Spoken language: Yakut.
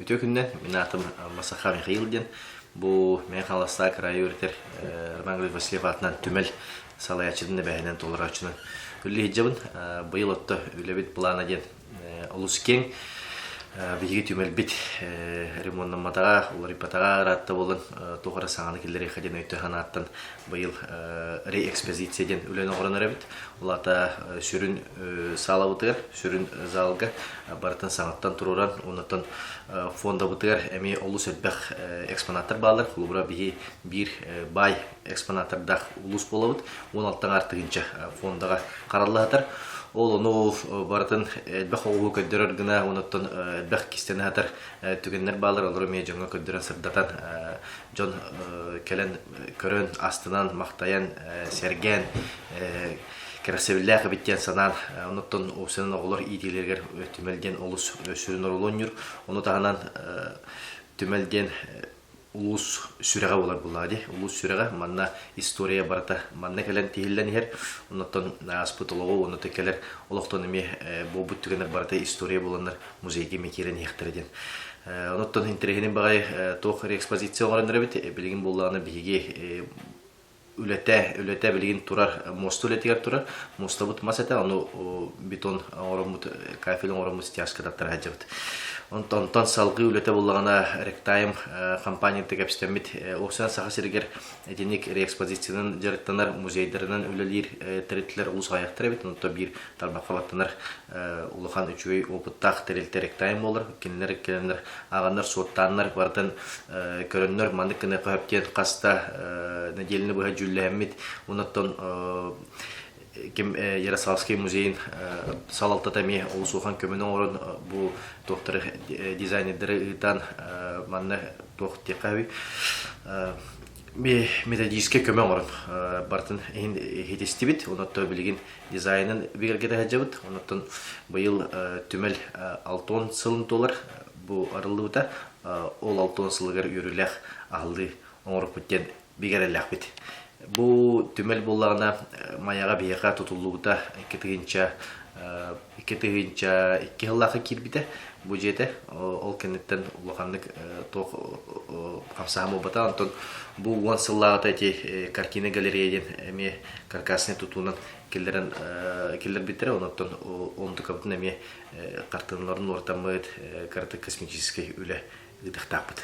Үтүө күнүнэн, мин аатым Масаха Михаил диэн. Бу Мэҥэ Хаҥаластаах кыраайы үөрэтэр Роман Григорьевич Васильев аатынан түмэл салайааччытын эбээһинэн толорооччунан үлэлии сылдьабын. Быйыл отто үлэбит былаана диэн олус киэҥ. Биһиги түмэлбит ремоннамматаҕа, уларыйбатаҕа ыраатта буолан, туох эрэ саҥаны киллэриэххэ диэн өйтөн санааттан быйыл реэкспозиция диэн үлэни оҥорон эрэбит. Ол аата сүрүн саалабытыгар, сүрүн залга барытын саҥаттан туруоран, оннуттан фондабытыгар эмиэ олус элбэх экспонаттар бааллар. Холобура, биһи биир баай экспонаттардаах улуус буолабыт. 16 аҥаар тыһыынча фондаҕа хараллаһатар. Ол ону барытын элбэх оҕуһу көрдөрөр гына, онуттан элбэх кистэнэ сатар түгэннэр бааллар. Олору эмиэ дьоҥҥо көрдөрөн сырдатан, дьон кэлэн көрөн, астынан, махтайан, сэргээн, кэрэхсэбиллээх эбит диэн санаан, онуттан уопсайынан оҕолор иитиилэригэр түмэл диэн олус сүрүн оруолу оонньуур. Ону таһынан түмэл диэн улуус сүрэҕэ буолар буоллаҕа дии. Улуус сүрэҕэ манна история барыта манна кэлэн тиһиллэн иһэр. Оннуттан ааспыт олоҕу, оннуттан кэлэр олохтон эмиэ буолбут түгэннэр барыта история буоланнар музейга эмиэ киирэн иһиэхтэрэ диэн. Онуттан интэриэһинэй баҕайы туох реэкспозиция оҥорон эрэбит. Билигин буоллаҕына биһиги үлэтэ үлэтэ билигин турар муоста үлэтигэр турар. Муостабыт мас этэ, ону бетон оҥороммут, кафель оҥороммут стяжка таттара сылдьабыт. Онтон онтон салгыы үлэтэ буоллаҕына Ректайм компанията кэпсэтэммит уопсайынан Саха сиригэр итинник реэкспозициянан дьарыктанар музейдарынан үлэлиир тэрилтэлэр олус аҕыйахтар эбит. Онтон биир тарбахха баттанар улахан үчүгэй опыттаах тэрилтэ Ректайм буолар. Кинилэр кэлэннэр ааҕаннар, суоттааннар барытын көрөннөр маннык гыныахха сөп диэн хаста нэдиэлэни быһа дьүүллэһэммит. Оннуттан ким Ярославский музейын салалтата эмиэ олус улахан көмөнү оҥорон бу туохтары дизайнердары ыытан манна туох диэххэ методическай көмө оҥорон барытын иһин иһитистибит. Онон билигин дизайнын бигэргэтэ сылдьабыт. Онон быйыл түмэл 60 сылын туолар бу арыллыбыта. Ол 60 сылыгар үөрүүлээх аһыллыы оҥорбут диэн бигэрэлээхпит. Бу түмэл буоллаҕына Майаҕа биһиэхэ тутуллубута 2002 сыллаахха киирбитэ бу дьиэтэ. Ол кэнниттэн улаханнык туох хамсааһын буолбата. Онтон бу 10 сыллааҕыта ити картина галерея диэн эмиэ каркасный тутуунан киллэрэн киллэрбиттэрэ. Онтон онтукабытын эмиэ хартыыналарын уортаммыт, кыратык косметическай үлэ ыытыахтаахпыт.